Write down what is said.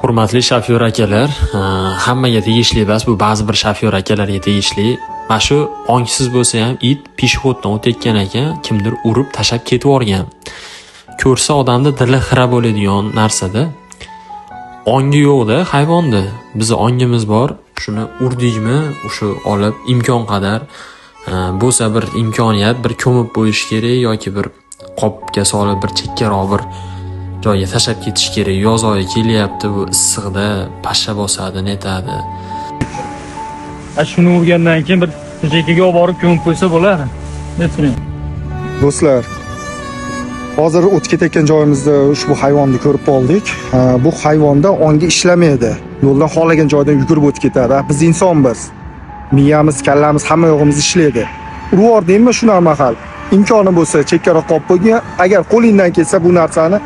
Hurmatli shofyor akalar, hammaga tegishli emas, bu ba'zi bir shofyor akalarga tegishli. Mana shu ongsiz bo'lsa ham it пешеход dan o'tayotgan ekan, kimdir urib tashlab ketib yuborgan. Ko'rsa odamda dili xira bo'ladigan narsada. Ongi yo'qda hayvonni. Bizni ongimiz bor, shuni urdikmi, o'sha olib imkon qadar bo'lsa bir imkoniyat bir ko'mib qo'yish kerak yoki bir qopga solib bir chekkaroq bir joyga tashlab ketish kerak. Yoz oyi kelyapti, bu issiqda pashsha bosadi, netadi. Ha, shuni urgandan keyin bir chekkaga olib borib ko'mib qo'ysa bo'ladi. Ne turing. Do'stlar, hozir o'tib ketayotgan joyimizda ushbu hayvonni ko'rib qoldik. Bu hayvonda ongi ishlamaydi. Yo'ldan xohlagan joydan yugurib o'tib ketadi. Biz insonmiz. Miyamiz, kallamiz, hamma yog'imiz ishlaydi. Urib yubordingmi shuna mahal. Imkoni bo'lsa chekkaroq qolib qo'ygan. Agar qo'lingdan kelsa bu narsani